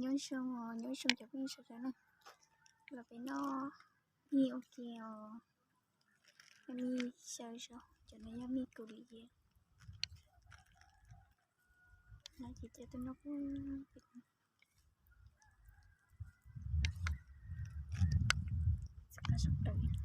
Nyob zoo os, nyob zoo cov phooj ywg sawv daws na. Los peb noj mij ua ke os. Yog mij xyaw zog, cov no yog mij kuv li yev. No ces cov tus no kuj txawm qab sab plaws.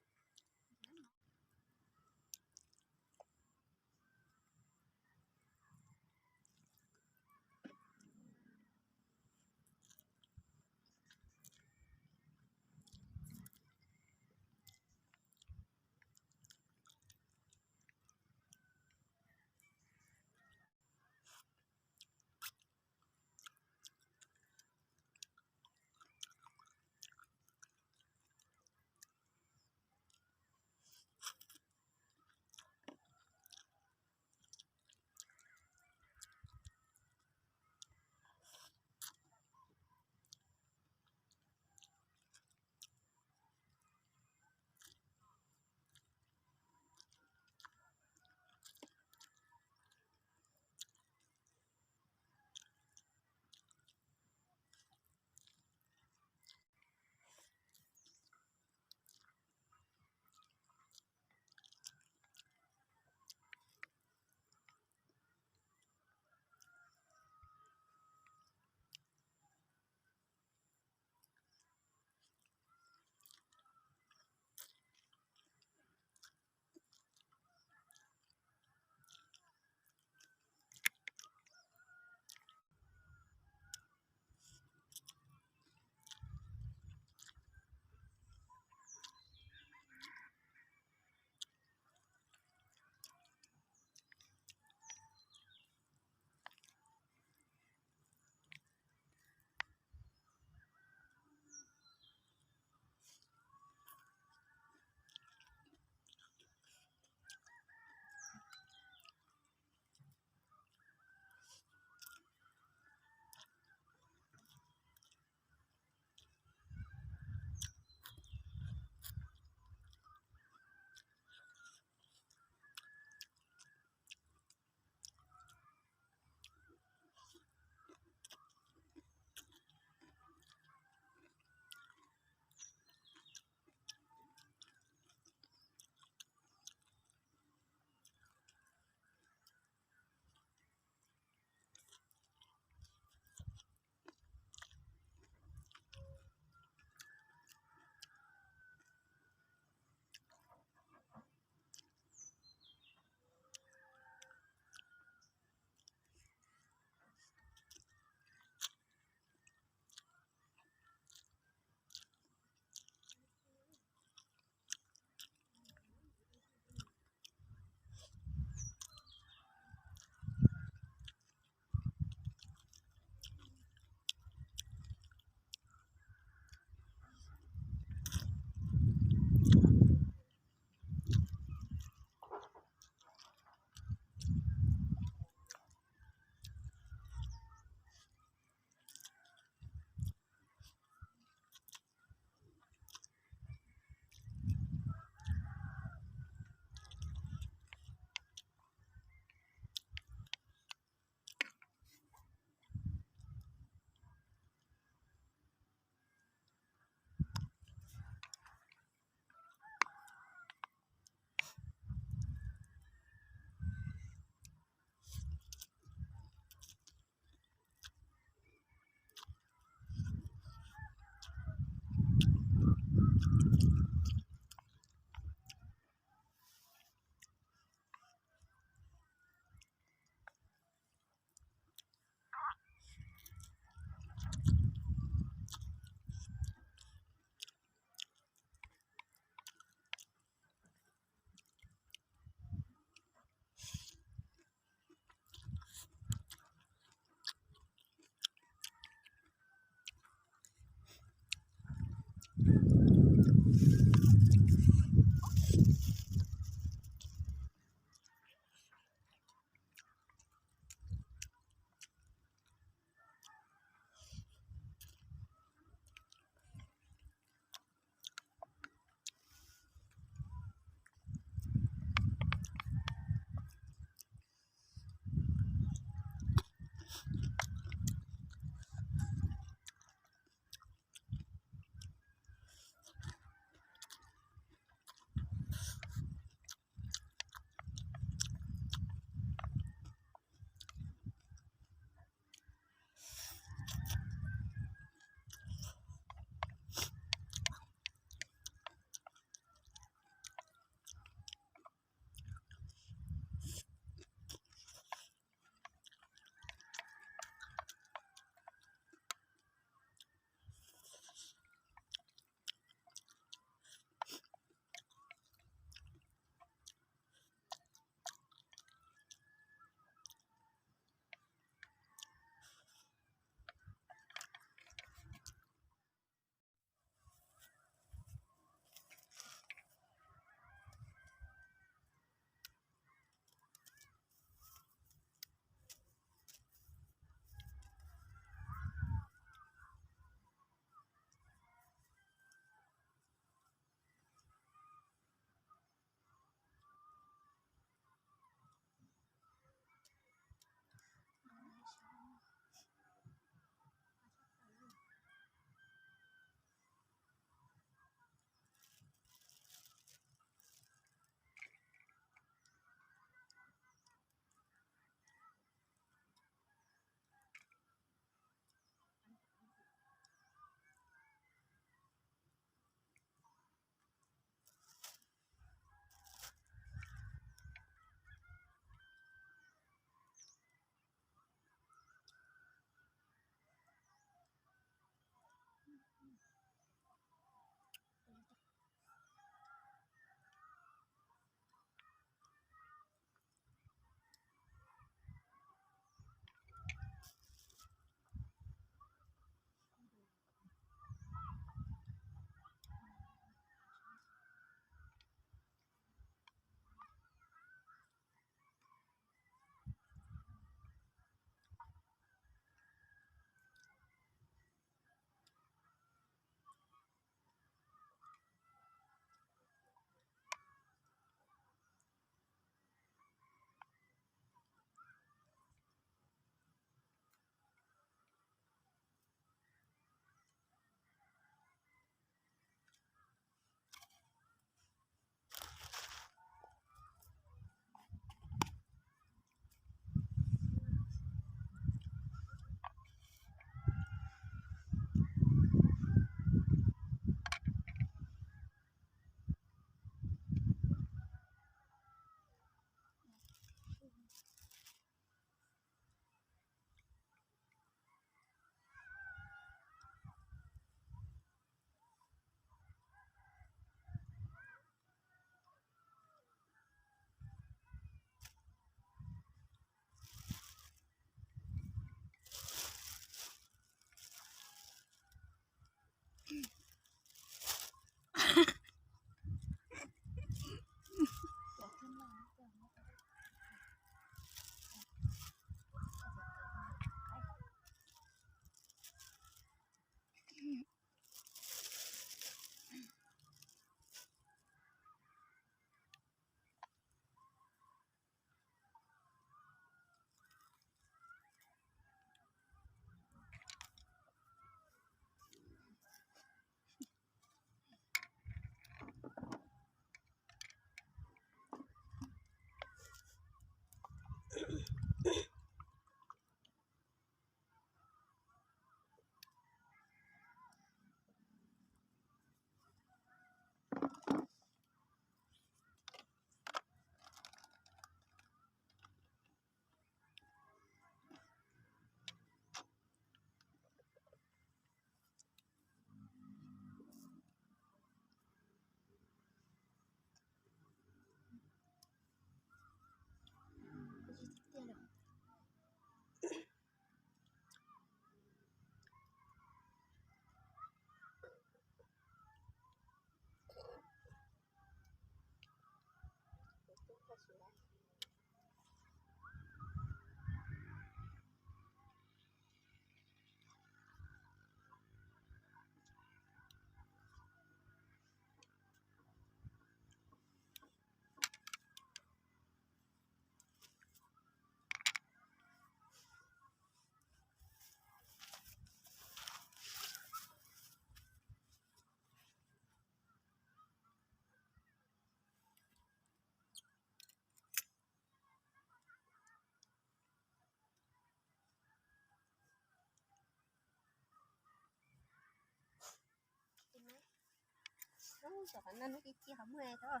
Ub, cov qab no nws ci ci qhov muag tau.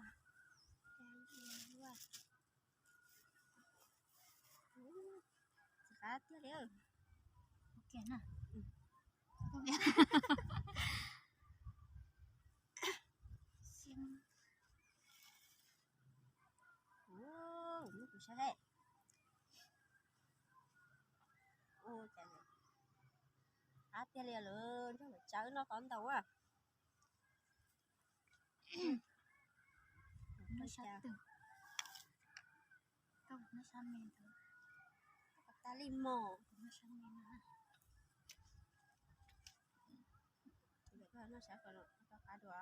Tsis qab tiag li. Ua kiag na. Ub, muab kuv saib he. Ub, cas qab tiag li lawm, nrog lawv tsawb noj tob ntau a. Noj sab twg? Koj noj sab me ntawd. Koj tas li mos. Kuv noj sab me no. Kuv noj sab ko los koj qab dua.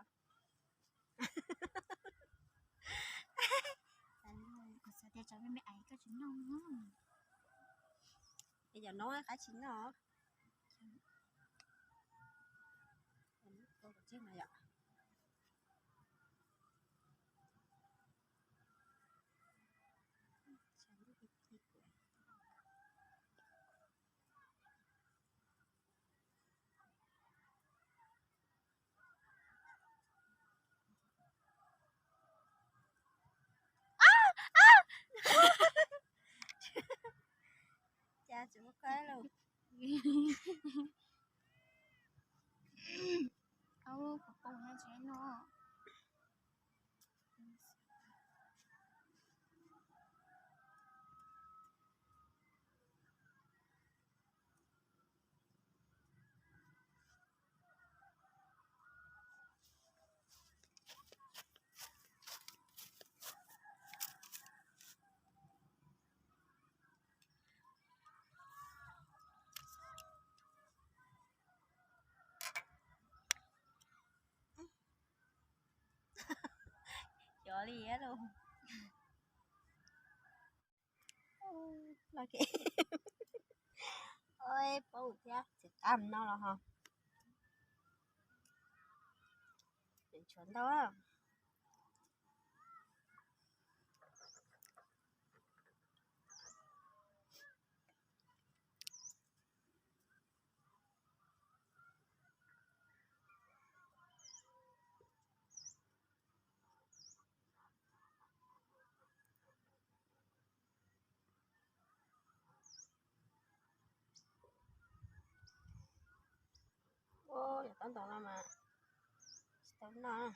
Kuv xav tias tsam me me aiv koj tsis noj. Es yog no qab tsis noj. Koj tseg mas yom. Cas tsis muaj kab los. Au, kuv pom nyob tsev no. Cov li los. Los ke. Oj, paub thiab, txiv qab no los ho. Tshuav ntau. Ua, yog tob ntoo no mas tsis tau noj.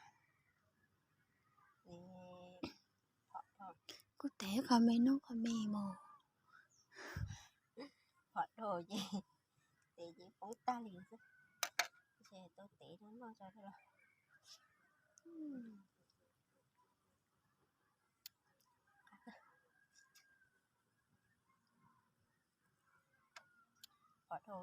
Kuv tev qhov me noj qhov me mos. Phom dhau ces tev ces poob tag li xwb. Ces tau tev noj tso los. Phom dhau.